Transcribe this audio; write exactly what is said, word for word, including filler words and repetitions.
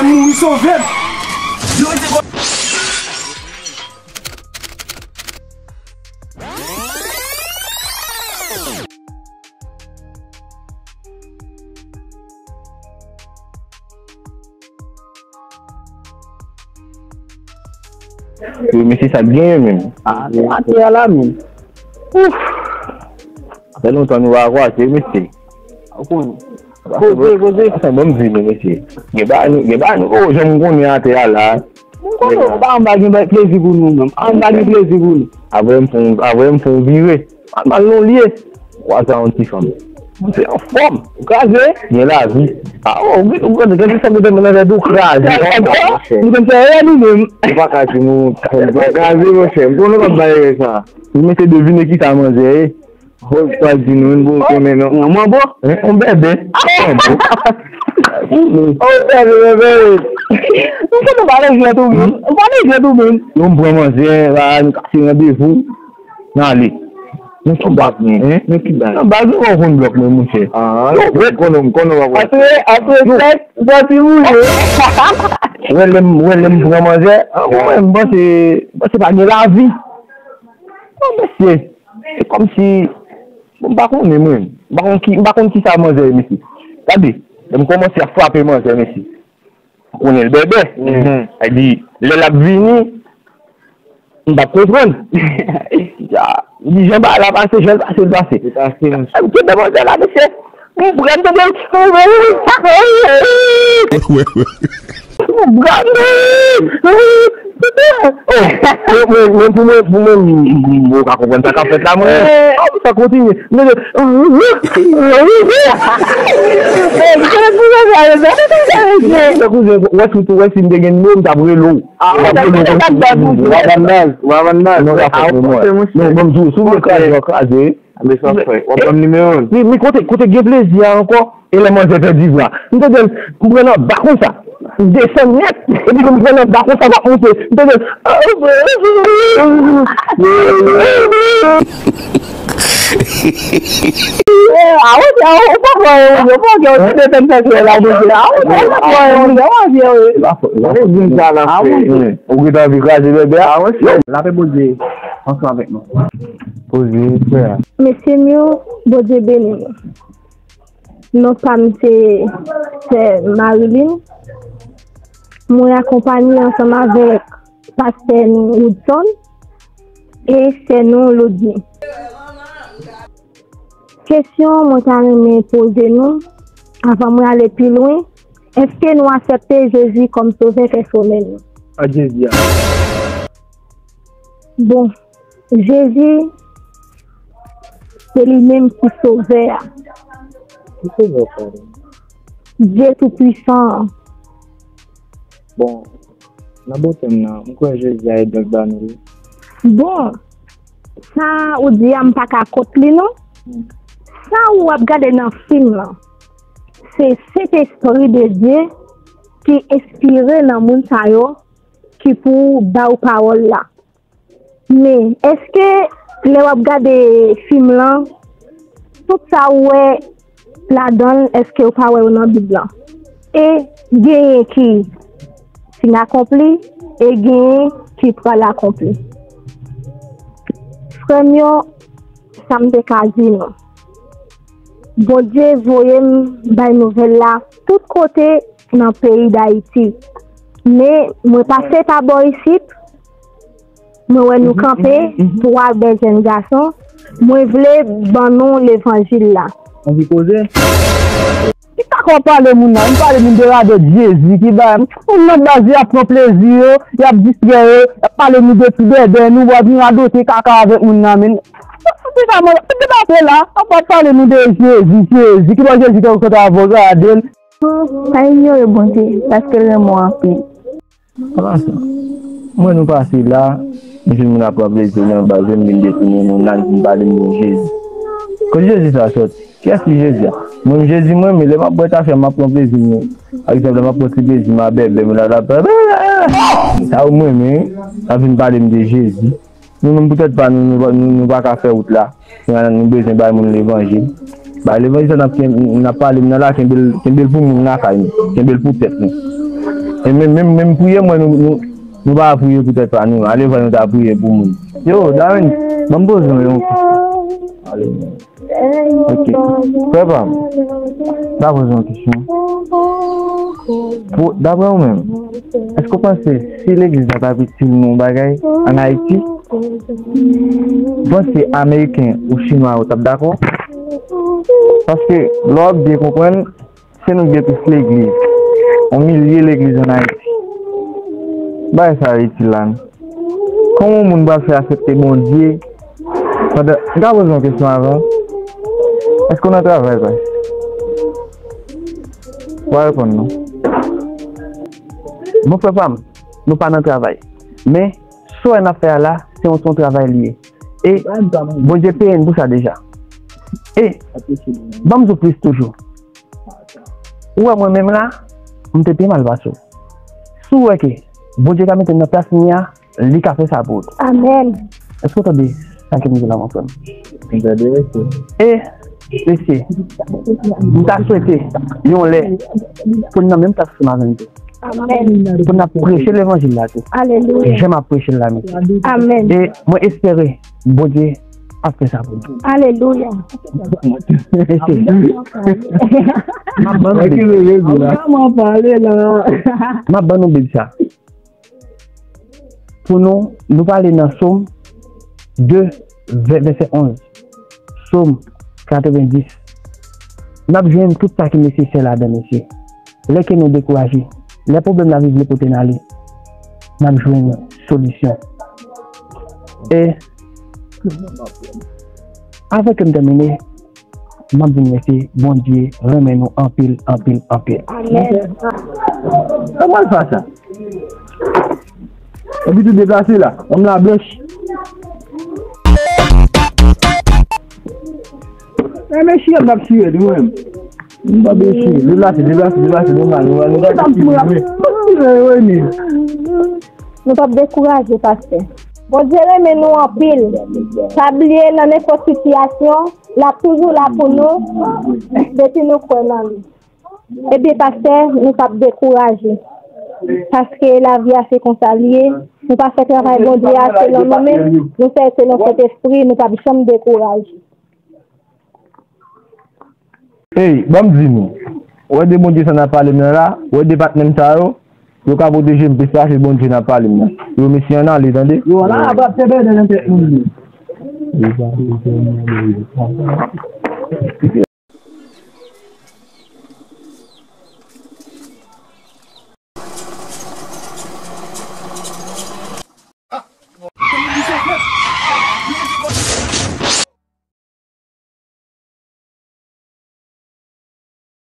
Mouri sove m. Yo, mesye, sa k genyen menm? A, se mache a la menm. Ouf! Sa fè lontan nou pa kwaze, mesye. Ou konnen. Koze, koze. Sa bon, m di nou, mesye. Gen bagay nou, gen bagay nou poko janm konnen atè a la. M konnen, ou pa anba gen plezi pou nou menm. Anba gen plezi pou nou. Apre m fè yon, apre m fè yon vire. Al mal non lye. Wa sa yon ti fanm. Mwen se anfòm. Ou kraze? Gen lavi. A o, ou gen ou gen gen sanm de nan tèt ou kraze. Ou gen fè rèd ou menm. Ou pa ka di nou ou pa kraze, monchè. M konnen w ap bay erè sa. Ou mete devine kisa manzè ye. Ho, pa di nou, m bon konnen non. Yon manbo? Yon bèbè. Manbo. Yon bèbè, bèbè. Ou konnen w pa nan jwèt ou menm. Ou pa nan jwèt ou menm. Yo m pran manzè, la, nou kase randevou. N ale. Men ki baz, men, men ki baz. Nan baz ou pa konn blòk mwen, monchè. Ah, m konnen, m konnen w ap wè. Apre, apre sèks, sòti bouje. Wè lè m, wè lè m pran manzè, ah, mwen, m panse, m panse pa gen lavi. Non, mesye, se kòmsi, bon, m pa konnen, mwen. M pa konn ki, m pa konn kisa manzè ye, mesye. Gade, lè m kòmanse ap frape manzè, mesye. M konnen l bèbè. Sa di, lè l ap vini, m p ap konprann. M di, jan bagay la pase, jan l pase, l pase. Li pase, monchè. M kenbe manzè la, mesye. M pran tande l. M pran l. Men, men pou mwen, pou mwen, m, m, m, m pa konprann sa k ap fèt la, mwen. Sa kontinye. Mwen, kouzen, wè si, wè si m te gen nimewo, m t ap rele w. W ap ban m baz, w ap ban m baz. Non, sa fè pou mwen. Non, ban m di w, si w vle kraze, w ap kraze. Mechan frè, w ap ban m nimewo l. Men, men kote, kote gen plezi a ankò? E lè manzè pèdi vwa. M tande l, m pran anba konsa. M desann nèt. Epi m pran anba konsa, m ap monte. M tande l. A, ou, ou pa kwè, ou pa kwè, ou te desann fè jwè la, ou te, a, ou pa kwè, ou pa kwè. Ou gen anvi kraze bèbè a? Lapè Bondye ansanm avèk nou. Poze, frè. Mesye m yo, Bondye beni nou. Non pa m se sè Marilyn. Mwen akonpaye ansanm avèk pastè nou Woodson e sè nou Loudny. Kesyon mwen ta renmen poze nou, avan mwen ale pi lwen, èske nou aksepte Jezi kòm Sovè pèsonèl nou? Ak Jezi a. Bon, Jezi, se li menm ki Sovè a. Ki Sovè w pale? Dye Toupisan an. Bon, nan bote m nan, m kwè Jezi a e blan k ba nou, wi. Bon, sa ou di a, m pa ka kont li, non. Sa ou ap gade nan fim lan, se Sentespri de Dye ki enspire nan moun sa yo ki pou ba w pawòl la. Men, èske lè w ap gade fim lan, tout sa w wè ladan l, èske w pa wè yo nan Bib lan? E genyen ki fin akonpli, e genyen ki pral akonpli. Frè m yo, sa m te ka di nou. Bondye voye m bay nouvèl la tout kote nan peyi Dayiti. Men, mwen pase pa bò isit, mwen wè nou kanpe, twa bèl jèn gason, mwen vle ban nou levanjil la. Anvi koze? Ki sa k w ap pale moun nan? M pale moun de radòt Jezi ki bay. Moun nan baz yo ap pran plezi yo, y ap distrè yo, y ap pale nou de ti bèbè nou, w ap vin radote kaka avèk moun nan, men. Deja mwen, deja se la, ap ap pale nou de Jezi, Jezi, ki bò Jezi te kontre avè w, gade l. Pa inyore Bondye, paske l renmen w anpil. Pase. Mwen nou pase la, m jwenn moun ap pran plezi nan baz yo, m vin detounen nou, n al vin pale m de Jezi. Kot Jezi sa sot? Kiyès ki Jezi a? Mwen m Jezi mwen, men lè m ap bwè tafe a, m ap pran plezi m. Pa egzanp, lè m ap pran ti plezi m a bèbè m la, la, la, sa ou mwen, men, n ap vin pale m de Jezi. Nou menm pou tèt pa nou, nou, nou, nou pa ka fè wout la. Nou, nou bezwen bay moun levanjil. Bay levanjil sa n ap, n ap pale m nan la, kenbe l, kenbe l pou moun lakay nou. Kenbe l pou tèt nou. E menm, menm, menm priye, mwen, nou, nou, nou pa priye pou tèt pa nou. Ale vwa nou ta priye pou moun. Yo, Darren, ban m poze w yon. Ale. Ok. Frè pa m, m ta poze w yon kesyon. Pou, daprè w menm, èske w panse si legliz la t ap itil nou yon bagay ann Ayiti, w panse Ameriken ou Chinwa yo t ap dakò? Paske, lè w ap byen konprann, se nou ki gen plis legliz. Yon milye legliz ann Ayiti. Bagay sa yo itil la, non? Kòman yon moun pral fè aksepte Bondye pandan, m ka poze yon kesyon avan? Èske w nan travay, pa? W a reponn non. Bon, frè pa m, nou pa nan travay. Men, sa w wè n ap fè a la, se yon, se yon travay li ye. E Bondye peye n pou sa deja. E, ban m di w plis toujou. Ou wè mwen menm la, m te pi mal pase w. Si w wè ke Bondye ka mete m nan plas m ye a, li ka fè sa pou ou tou. Amèn. Èske w tande sa ke m di la, mon frè m? M tande, mesye. E, mesye, m ta swete yon lè pou n nan menm plas ansanm avè m tou. Amèn. Pou n ap preche levanjil la tou. Alelouya. Jan m ap preche l la, mesye. Amèn. E mwen espere Bondye ap fè sa pou nou. Alelouya. Mesye. M ap ban nou bib. Kòman pale la? M ap ban nou bib sa. Pou nou, nou pale nan Sòm de, vè-, vèsè onz. Sòm katrevendis. N ap jwenn tout sa ki nesesè ladan, mesye. Lè ke nou dekouraje, lè pwoblèm lavi vle pote n ale, n ap jwenn solisyon. E, avan ke m tèmine, m ap di nou mèsi, Bondye renmen nou anpil, anpil, anpil. Amèn. Kòman l fè sa? Epi tou deplase la, yon la blanch. E men chire, m ap chire tou menm. M pa byen chire. Deplase, deplase, deplase, nou mal, nou mal, nou pa byen chire. Nou p ap dekouraje, pastè. Bondye renmen nou anpil. Pa bliye, nan nenpòt sitiyasyon, l ap toujou la pou nou, depi nou kwè nan li. Ebyen, pastè, nou p ap dekouraje. Paske lavi a se konsa l ye. Nou pa fè travay Bondye a selon nou menm, nou fè l selon Sentespri, nou p ap janm dekouraje. Ey, ban m di nou, ou wè de Bondye sa n ap pale m nan la, ou wè de patnè m sa yo, yo ka pwoteje m plis pase Bondye n ap pale m nan. Yo mesye ann ale, tande. Yo la, ap ap fè bèdè nan tèt moun yo.